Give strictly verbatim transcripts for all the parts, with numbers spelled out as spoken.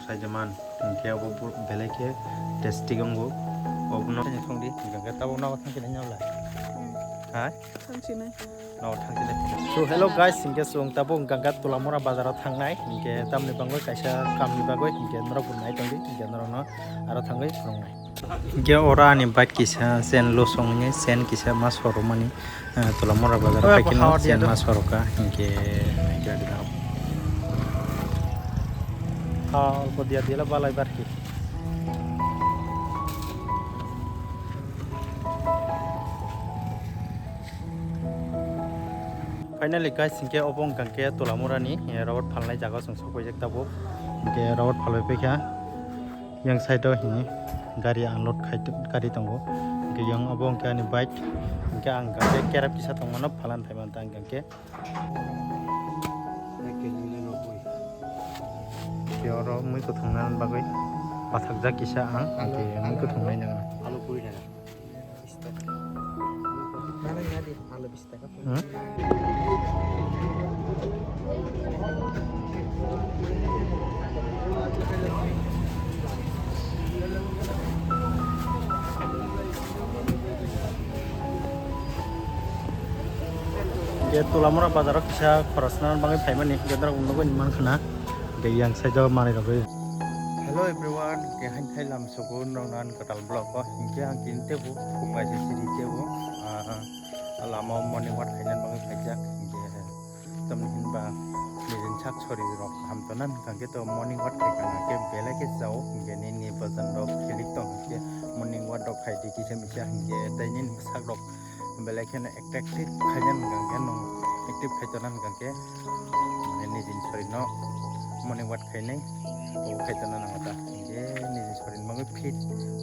Saijaman, hingke obo belai khe tasty wngo. Obono thongdi, hingke tabuk nogo thangkhe nai nabla. Hmm. Ha? Thangsinai. Nogo thangsinai. So, hello guys, hingke chwng tabuk hingke Tulamura bazaro thangnai, hingke tamni bagwi kaisa kamni bagwi, hingke norok bo nai tongdi, hingke norokno aro thangwi phunuknai. Hingke oro ani bike kisa chain loss wngmani, chain kisa ma sormani, ah, Tulamura bazar o paikhe no chain ma soroka, hingke, hingke adi daw. Ha, olpo dia dia la balai barki. Finally guys, hingke obo wngkha khe Tulamura ni, eh, robot phalnai jaga o chwng sokphaijak tabuk. Hingke robot phalbai paikha. Yang side o hini gari unload khai gari tongo. Hingke yang obo hingke ani bike. Hingke ang hingke kerap kisa tongmano phalan phaiman ta hingke. Hingke oro mui kuthung nani bagwi pathakjak kisa ang hingke mui kuthung nai nang. Hmm? Hingke Tulamura bazaro kisa khorosna bagwi phaimani, hingke norok nugwi mankha na, hingke yang side o manwi rogwi. Hello everyone, hingke hain thai lam sogo norok nan kwtal vlog o, hingke ang tini tebo khum kaisa siri tebo, ah, lama o morning walk khaina bagwi phaijak, hingke tamni hinba nijini sak sori rok kaham tona hingka khe to morning walk khai kha hingke belai khe chao, hingke nini bojan rok khilik tong hingke morning walk rok khai di kisa misa hingke tei nini sak rok belai kheno attractive khaina hingka khe nwng active khai tona hingka khe nini din sori no morning walk khainai o khai tona nang ta hingke nini sori no bagwi fit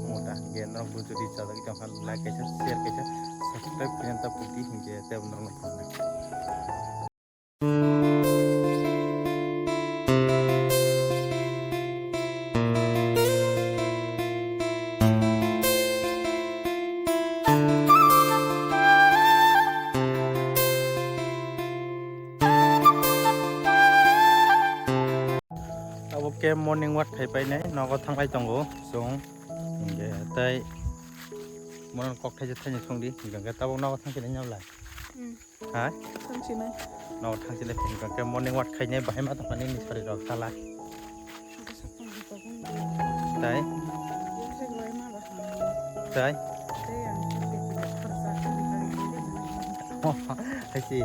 wng ta hingke norok bo jodi chajagwi tong kha like kaisa share kaisa subscribe khaina ta pudi hingke tei norok no. Abo khe morning walk khai painai nogo thanglai tongo chwng, hingke tei bono kok thaisa thaini songdi, hingke tabuk nogo thangkhe nai nabla. Hmm. Ha? Thangsinai. Nogo thangsinai phunukha khe morning walk khainai bahai ma tongkha nini sori rok sala. Tei? Tei? Haisi,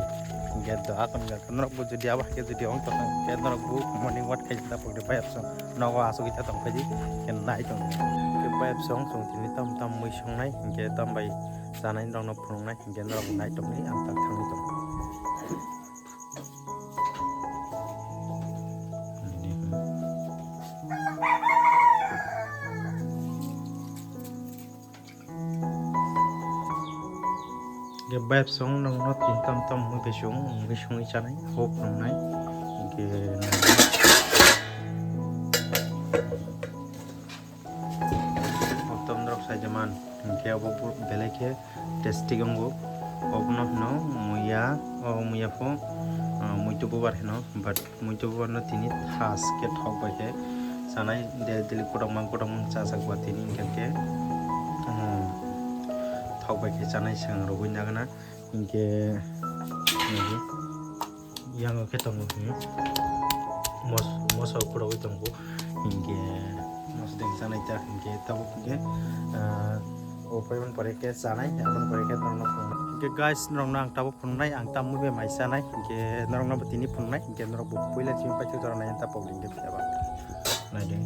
hingke do akon ga norok bo jodi abo haikhe jodi ong tong khe norok bo morning walk khai ta pokri bai apsong nogo asugwi ta tong khaidi khe nai tong khe bai apsong chwng tini tam tam mui songnai hingke tam bai chanai norokno phunuknai. Hingke norok naitokni ang tak thangwi tongo. Hingke bai song nangno tin tam tam mui bai song, mui songwi chanai, hok tongnai. Hingke Otom norok saijaman, hingke obo belai khe tasty wngo. Obono hwno muya, o muya pho, ah, muitu bubar hino, but muitu bubar no tini thas khe thok bai khe chanai, daily daily kotorma kotorma chajak ba tini hingke khe, um, thok bai khe chanai swkang rwgwi nagana. Hingke, nini yango khe tongo, hmm, mos-, moso khulogwi tongo. Hingke moso deng chanai ta, hingke tabuk hingke, ah, o phaimani pore khe chanai, aboni pore khe norokno phunuknai. Hingke guys, norokno ang tabuk phunuknai, ang tamwi bai mai chanai, hingke norokno bo tini phunuknai, hingke norok bo puila simi paithak jora nai ta pok hingke phiya ba. Naidi.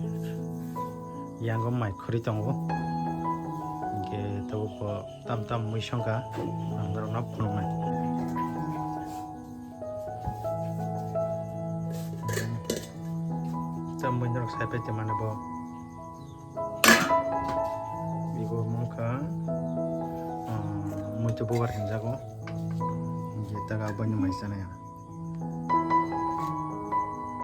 Yango mai khuri tongo. Hingke tabuk bo tam tam mui songkha, ang norokno phunuknai. Tam mui norok sai pai tongmani bo. Ibo wngkha, ah, muitu bubar hinjago. Hingke taga aboni mai chanai ang.